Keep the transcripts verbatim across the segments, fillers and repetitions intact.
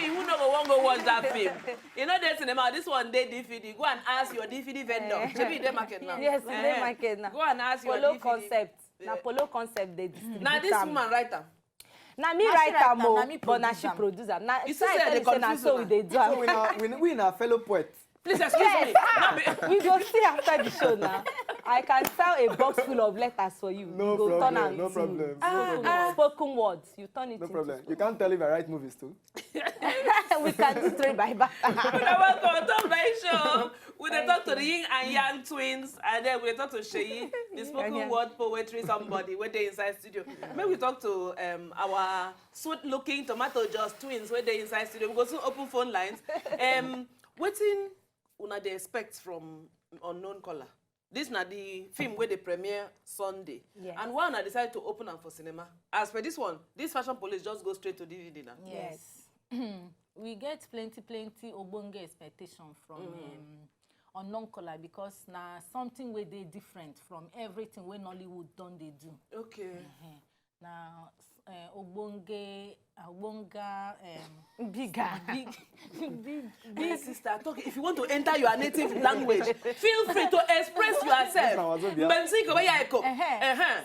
Who no go wan go watch that film? You know the cinema, this one dey D V D. Go and ask your D V D vendor. Shebi you dey market now? Yes, you dey market now. Go and ask your Polo D V D. Concept. Na Polo Concept dey distribute am. Na this woman write am. Na me write am o, but na she produce am. Na you see, I tell you say na so we dey do am. So we na, we, we na fellow poet. Please excuse me. We go see after the show now. I can sell a box full of letters for you. No problem. No problem. Spoken words. You turn it into spoken. No problem. You can't tell if I write movies too. We can do trade by barter. Una welcome to my show. We dey talk to the yin and yang twins, and then we dey talk to Seyi, the spoken word poetry somebody wey dey inside studio. Make we talk to um, our sweet-looking tomato juice twins wey dey inside studio. We go soon open phone lines. Um, wetin una dey expect from Unknown Caller? This na the film wey dey premiere Sunday. Yes. And why una decide to open am for cinema? As for this one, this fashion police just go straight to D V D now. Yes. We get plenty, plenty ogbonge expectation from um, Unknown Caller because na something wey dey different from everything wey Nollywood don dey do. Okay. Na uh, ogbonge, ogbonga, um, bigger. Big, big, big. My sister, talk. If you want to enter your native language, feel free to express yourself. Mbemsi ko ya eko.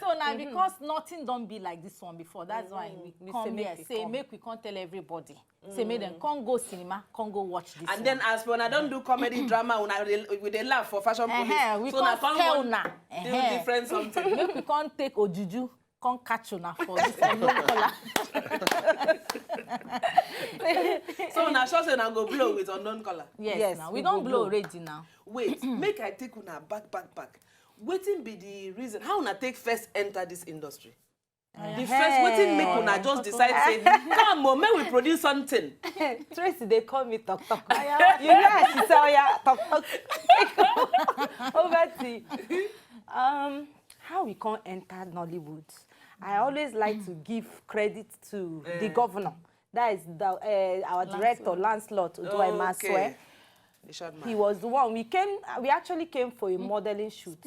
So now because nothing don be like this one before, that's why we come here say make we come tell everybody. Say make dem come go cinema, come go watch this. And then as for una don do comedy drama, una dey, we dey laugh for fashion police. We so na come scare una. Do different something. Make we come take ojuju, come catch una for this Unknown Caller. So una sure say una go blow with Unknown Caller? Yes, now we don blow already now. Wait, make I take una back, back, back. Wetin be the reason? How una take first enter this industry? The first wetin make una just decide say come o, make we produce something. Tracy dey call me talk talk. You hear as she say oya talk talk. Over to you. Um, how we come enter Nollywood? I always like to give credit to the governor. That is the, uh, our director, Lancelot Oduaimasue. He was the one. We came. We actually came for a modeling shoot.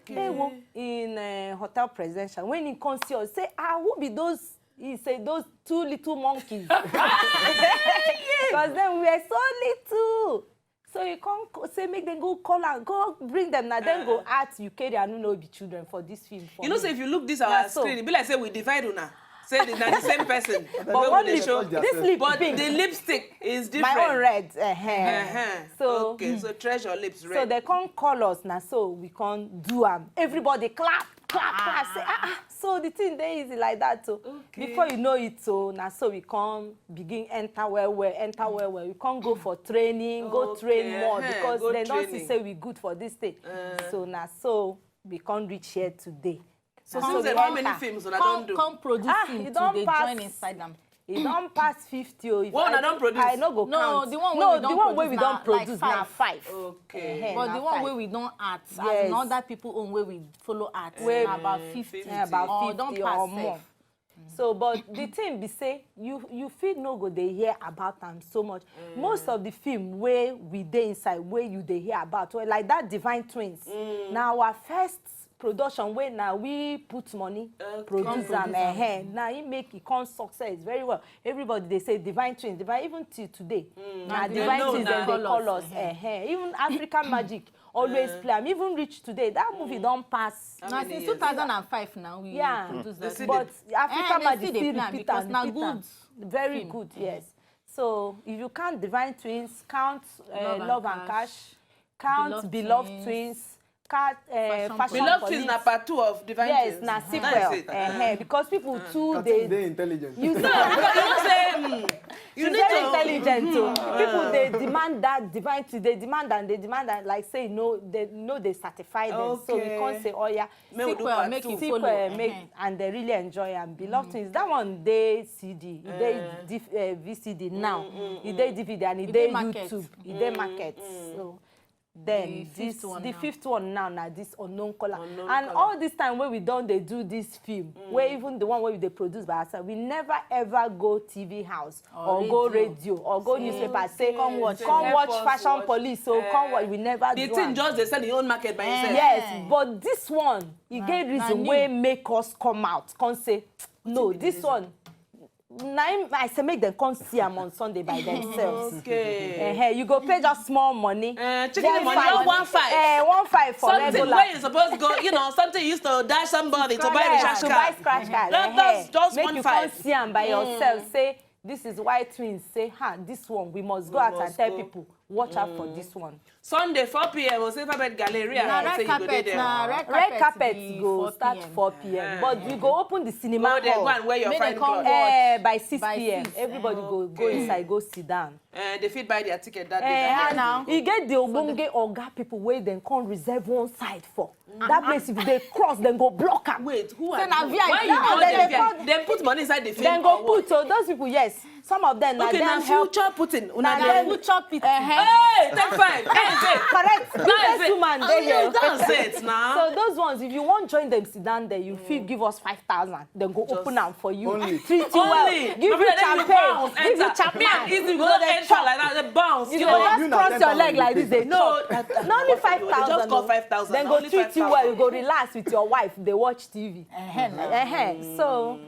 Ewo, in uh, Hotel Presidential. When he come see us, say, ah, who be those? He say those two little monkeys. Because then we were so little. So he come say make dem go call am, go bring dem. Na dem go act. You carry and no be children for this film. You know, say if you look this our screen, e be like say we divide una. Say the, na the same person. But one lip, this lip, but the lipstick is different. My own red. Uh-huh. So okay, so Treasure lips red. So they come call us now, so we come do am. Everybody clap, clap, clap. Say ah ah. So the thing dey easy like that. So before you know it, so now so we come begin enter well well, enter well well. We come go for training, go train more because they don't see say we good for this thing. So now so we come reach here today. So since then, how many films una don do? Come produce film to dey join inside am. E don pass fifty o. One una don produce? I no go count. No, the one wey we don produce na five. Okay. But the one wey we don act, as in other people own wey we follow act, na about fifty or more. So, but the thing be say, you you fit no go dey hear about am so much. Most of the film wey we dey inside, wey you dey hear about, well, like that Divine Twins, na our first production wey na we put money produce am. Ehen, na im make e come success very well. Everybody dey say Divine Twins, Divine, even till today na Divine Twins dem dey call us. Ehen, even African Magic always play am. Even reach today, that movie don pass. Na since two thousand and five now we produce that. But African Magic still repeat am, repeat am. Very good, yes. So if you count Divine Twins, count uh, Love and Cash, count Beloved Twins, count uh, Fashion Police. Beloved Twins na part two of Divine Twins. Yes, na sequel. Uh-huh. Because people too dey intelligent. You know say mm, you need to intelligent too. People dey demand that Divine Twins, they demand and they demand and like say no, they no dey satisfy them. So we can't say oh yeah, make we do part two. Sequel, make and they really enjoy am. Beloved Twins, that one dey C D, dey V C D now. E dey D V D and e dey YouTube, e dey market. So then the fifth one now na this Unknown Caller. And all this time wey we don dey do this film, wey even the one wey we dey produce by ourselves, we never ever go T V house or go radio or go newspaper say come watch, come watch Fashion Police. So come watch, we never do am. The thing just dey sell im own market by itself. Yes, but this one, e get reason wey make us come out, come say no, this one Na im I say make dem come see am on Sunday by themselves. Okay. Eh, you go pay just small money. Uh, chicken money, one five. Eh, one five for Something regular. Where you suppose go, you know, something you used to dash somebody to buy the Yeah, cash to buy card. scratch card. Not Eh, just, just make one you five. Come see am by yourself. Say this is why twins say, ha, this one we must go out and must tell go. People watch out for this one. Sunday four p.m. Osefa Bed Galleria. Na I say red you go dey carpet there. na red Red carpet be go four start p.m. four p.m. But you go open the cinema Go there, go hall. and wear your Make fine dem come clothes. watch. Eh, by six p.m. By six, Everybody go go Okay. Inside, go sit down. Uh, they fit buy their ticket that Eh, day. Yeah, That now. E get the ogbonge oga people wey dem come reserve one side for. That place, if they cross, dem go block am. Wait, who Say are na you? V I P. Why you Now call they them dey V I P? They put money inside the film. Dem go or what? Put, oh, those people, yes. Some of them Okay, na na dem help. Future putting. Una Na dey dem Who chop it? Hey, take five. Hey, hey. Correct. That's it. Businesswoman Oh, dey yeah, here. That's it now. So those ones, if you wan join them sit down there, you fit give us five thousand. Dem go open am for you. Only. Treat you well. Only. Give My you brother, then you champagne. bounce, Give you enter. Me and champagne. Izzy, we You go go dey enter chop. Like that, the bounce. You You go know? just You na cross your ten thousand leg like you this. pay. Dey no. That- that- Na only what you five do? You just thousand. call five thousand. Dem go Only treat you five thousand. well. You go relax with your wife. Dey watch T V. Ehe. So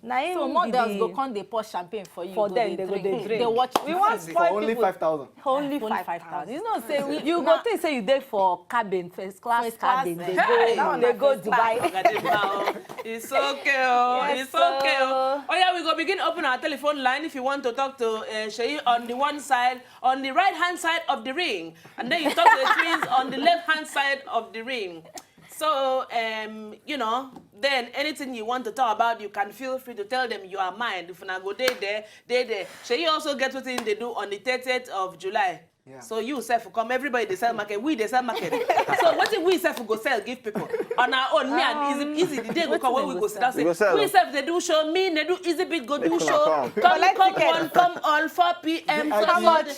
na him So be models the- go come dey pour champagne for you. For go them, dey they go drink. Dey drink. Dey watch. We want For spoil only people. Five thousand. Only Only five five thousand. thousand. You know, say we. You go think say you dey for cabin, first class First class, cabin. eh. They Hey, go, that they one go na Dubai. Oga dey now. It's okay, oh, Yes, it's okay, oh. sir. Oh yeah, we go begin open our telephone line if you want to talk to uh, Sheyi on the one side, on the right hand side of the ring, and then you talk to the twins on the left hand side of the ring. So, um, you know, then anything you want to talk about, you can feel free to tell them you are mine. If una go dey there, dey there. Sheyi also get wetin they do on the thirtieth of July. Yeah. So you sef come, everybody dey sell market, we dey sell market. So wetin we sef go sell give people on our own? Me and Izzy, Izzy the day go come when we go sit down say, You go sell. We sef dey do show, me dey do, Izzy Beat go do Make una show. Come. Come, Collect come ticket. One, come all, four p.m. How Saturday. much?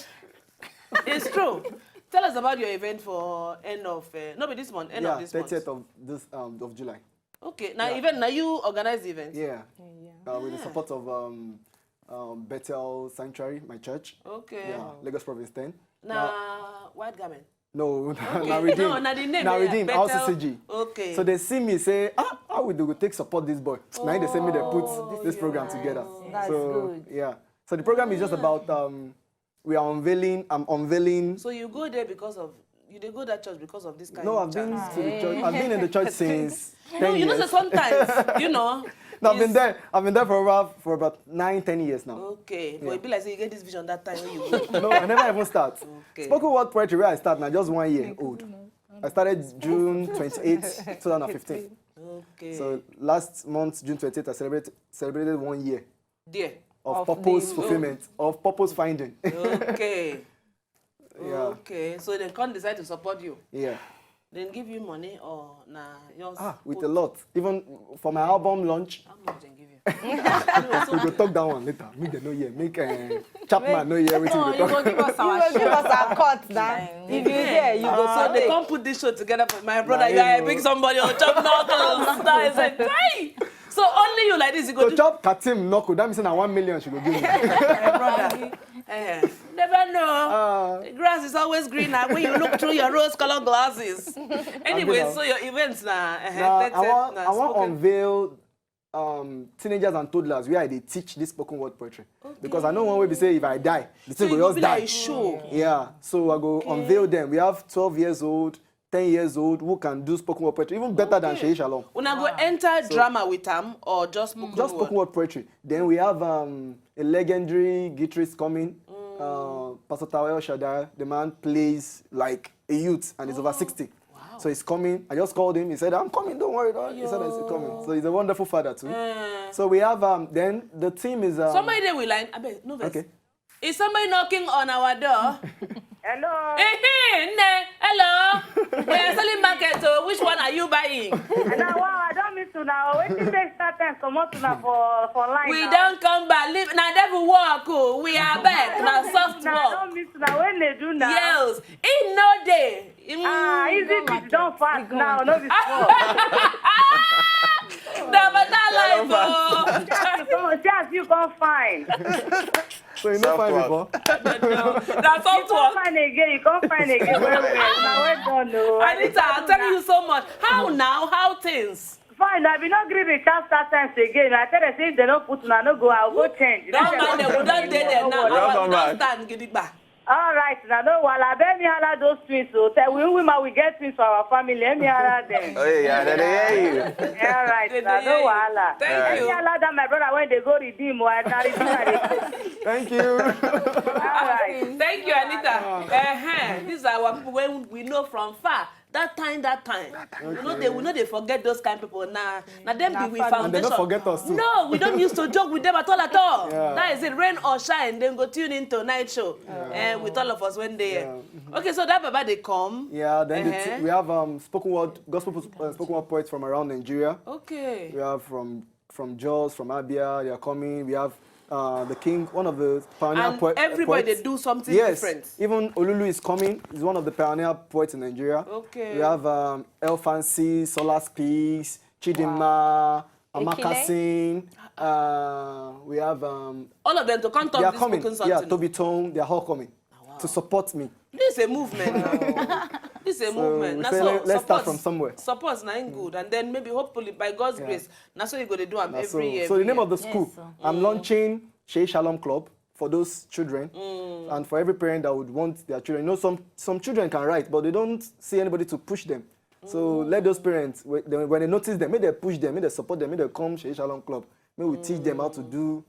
It's true. Tell us about your event for end of uh, no be this month, end Yeah, of this month. thirtieth of this um, of July. Okay, now Yeah. Event, now you organize the event. Yeah. Uh, with the support of um, um, Bethel Sanctuary, my church. Okay. Yeah, Lagos Province ten. Now, white garment. No, Okay. na Redeem. No, na the name, Na yeah, Redeem, Bethel. R C C G. Okay. So they see me say, ah, how we do go take support this boy? Now they send me they put this program together. That's So good. Yeah. So the program is just about um, we are unveiling. I'm unveiling. So you go there because of you dey go that church because of this kind No, of I've been chance. To the church. I've been in the church since ten No, you know years. Say sometimes, you know. No, I've been it's- there. I've been there for over for about nine, ten years now. Okay, but Yeah. It be like say you get this vision that time when you go. No, I never even start. Okay. Spoken word poetry where I start now, just one year old. I started June twenty-eighth, two thousand fifteen. Okay. So last month, June twenty-eighth, I celebrate, celebrated one year There. of, Of purpose the- fulfillment, of purpose finding. Okay. Yeah. Okay. So they can't decide to support you. Yeah. Then give you money or nah yours. Ah, with a lot. Even for my album launch, How much they give you? we go talk that one later. Make them know here. Make uh, Chapman know here. Wetin No, we you go go talk. Give us You our go give share. Us our cut now. If you hear, you go So they take. Can't put this show together for my brother. Nah, You are a you big know. Somebody or chop knuckles. That is a hey. So only you like this. You go To do. Chop Katim Noko, that means na one million she go give me. My brother. Eh, never know. Uh, The grass is always greener when you look through your rose-colored glasses. Anyway, know. So your events now. Uh, Now, I want, I want unveil um, teenagers and toddlers where I dey teach this spoken word poetry. Because I know one way be say if I die, the thing So go it just be die. Like show. Yeah, so I go unveil them. We have twelve years old, ten years old who can do spoken word poetry, even better than Sheyi Shalom. Una go enter drama with am or just spoken Just word? Spoken word poetry. Then we have um, a legendary guitarist coming, uh, Pastor Tawayo Shada. The man plays like a youth and he's over sixty. So he's coming. I just called him. He said, "I'm coming. Don't worry." Don't worry." He said he's coming. So he's a wonderful father too. So we have um, then the team is um, Somebody there will line. I bet no vex. Okay. Is somebody knocking on our door? Hello. Hey, hey, ne, hello. We are selling market. So which one are you buying? Now, wow, I don't miss you now. Waiting take start time come out now for for line. We Now. Don't come back. Leave. Now devil walk. Oh. We are back. Now soft Now, I walk. Don't miss now. When they do now. Yes. In no day. Ah, Izzy Beat don't fast now. No be small. Never that life. Oh. Just you come, just you come fine. So you know fine before. That's all Come fine again. You come fine again. Well, well. Now well done. Oh. Anita, I'll tell you so much. How now? How things? Fine, I be not gree recharge that times again. I tell them say if they don't put una no go, I'll go change. Don't mind them, we don't dey there now. Welcome Our we back. Don't stand gidigba. All right, now no wala. Let me holla those twins. So tell we women we get twins for our family. Let me holla them. Oh yeah, they dey hear you. All right, They now dey no hear you. Wahala. Thank Let you. me holla that my brother when they go redeem or I redeem. I dey go. Thank you. All right. Thank you, Anita. Uh-huh. These are our people when we know from far. That time, that time. We know they we know they forget those kind people. Nah, now them be we And they foundation. Don't forget us too. No, we don't used to joke with them at all at all. Yeah. That is it. Rain or shine, then go tune into night show. And with all of us when they Yeah. Okay, so that baba they come. Yeah, then the Uh-huh. two, we have um, spoken word, gospel uh, spoken word poets from around Nigeria. Okay. We have from from Jos, from Abia, they are coming. We have uh, the king, one of the pioneer And poe- everybody poets. They do something Yes, different. Even Olulu is coming. He's one of the pioneer poets in Nigeria. Okay. We have um, El Fancy, Solar Speaks, Chidinma, Amakasin. Uh, we have um, All of them to come they talk are this coming. Spoken Yeah, something. Toby Tone. They are all coming to support me. This is a movement. Now. This is a So movement. we Now say so let, let's start support- from somewhere. Support na im good, and then maybe hopefully by God's Yeah. Grace, now so you go to do them Now, every so, year. so the name every of the year. School. Yes, sir. I'm launching Shei Shalom Club for those children and for every parent that would want their children. You know, some some children can write, but they don't see anybody to push them. So let those parents, when they, when they notice them, may they push them, may they support them, may they come Shei Shalom Club. May we teach them how to do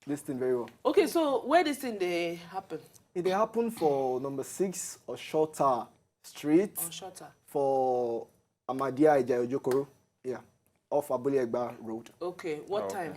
this thing very well. Okay, so where this thing they happen? It dey happen for number six Oshota Street On shorter. For Amadia Ijayo Jokoro. Yeah, off Abule Egba Road. Okay, what Okay. Time?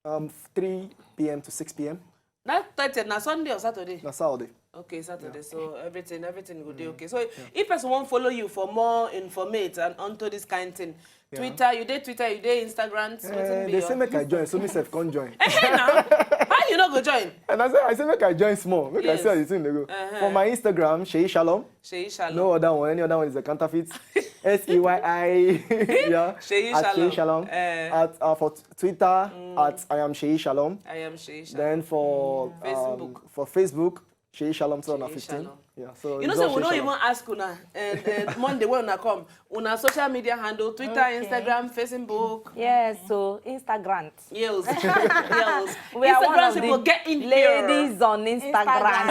Um, three p.m. to six p.m. That thirty na Sunday or Saturday? Na Saturday. Okay, Saturday. So everything, everything will be okay. So if person want follow you for more informate and onto this kind thing, Yeah. Twitter, you dey Twitter, you dey Instagram. Eh, they say make I join, so myself can't join. How you not go join? And I say, I say make I join small. Make I Yes. see how the thing dey go. Uh-huh. For my Instagram, Shei Shalom. Shei Shalom. No other one. Any other one is a counterfeit. S E Y I. Yeah. Shei At Shalom. Shei Shalom. Eh. At uh, for Twitter at I am Shei Shalom. I am Shei Shalom. Then for um, Facebook. For Facebook, Shei Shalom two thousand fifteen. Shei Shalom. Yeah. So You know, it's so all we Shei don't Shalom. Even ask una and, and Monday when una come. Una social media handle, Twitter, Okay. Instagram, Facebook. Yes, so Instagram. Yes. Yes. We are one Instagram of the people get in ladies here. On Instagram.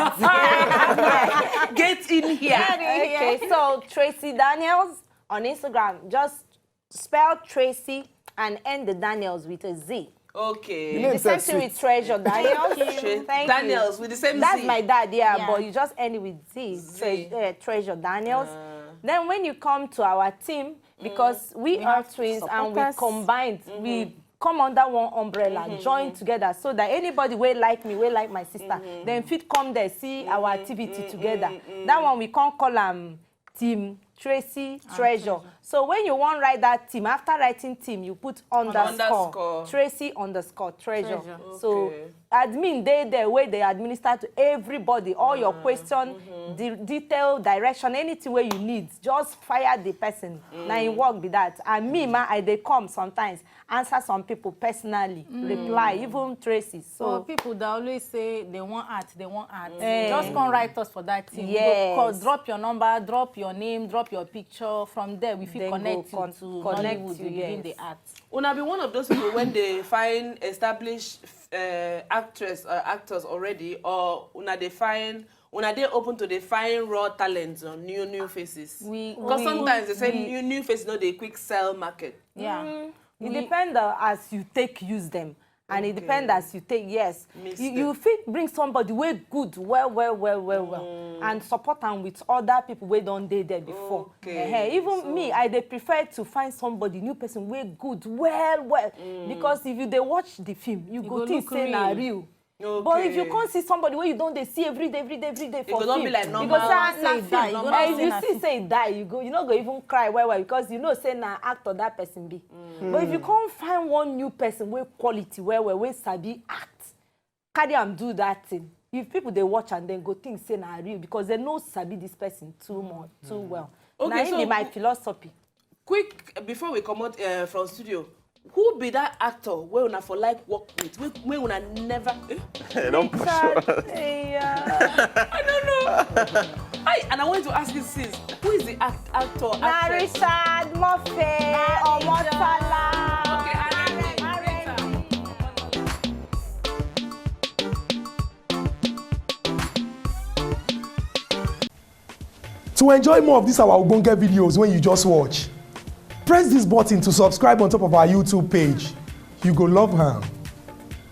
Get in here. Okay, so Tracy Daniels on Instagram. Just spell Tracy and end the Daniels with a Z. Okay. You know The same thing with Treasure Daniels. Tre- Thank Daniels you. with the same That's Z. My dad, yeah, Yeah. But you just end it with Z. Z. Tre- uh, Treasure Daniels. Uh, Then when you come to our team, because we, We are have twins and we supporters. Combined, we come under one umbrella, join together, so that anybody will like me, will like my sister, then fit come there, see our activity together. That one we can't call them Team Tracy Treasure. So when you want write that team, after writing team, you put underscore, Underscore. Tracy underscore Treasure. Treasure. So Okay. Admin dey there where they administer to everybody, all your question, the detail, direction, anything where you need, just fire the person. Now in work be that. And me, ma, I dey come sometimes, answer some people personally, reply, even Tracy. So So people that always say they want art, they want art. Eh. Just come write us for that team. Yes. Go call, drop your number, drop your name, drop your picture. From there, we feel Then go connect con- you to connect Nollywood you, within yes. The art. Una be one of those people when they find established uh, actress or actors already, or una they find una they open to the find raw talents or new new faces. We- Because we- sometimes they say we- new new faces no they quick sell market. Yeah. It We- depends uh, as you take use them. And it Okay. Depends as you take, yes. Mix You, them. You fit bring somebody wey good well, well, well, well, well, and support am with other people wey don dey there before. Okay, Ehen, even so- me, I dey prefer to find somebody, new person wey good well, well, because if you dey watch the film, you You go go think look say na real. Real. But if you Okay. Come see somebody wey you don dey see every day, every day, every day for go don film, be like you normal. go say ah, Say na e die, you film. go Eh, don if you say see say e die, you go, you no go even cry well, well, because you know say na actor that person be. But if you come find one new person wey quality well, well, wey sabi act, carry am do that thing. If people dey watch and then go think say na Real because they no sabi this person too much, too well. Okay, Na im so be my who- philosophy. Quick, before we come out uh, from studio, who be that actor where una for like work with? Where, where una never. Eh? Don't push. Richard, eh, uh, I don't know. Hi, and I want to ask you, sis, who is the act- actor? Na Actress? Richard Murphy Omotola. Okay, R M D. R M D. To enjoy more of these our ogbonge videos when you just watch, press this button to subscribe on top of our YouTube page. You go love am.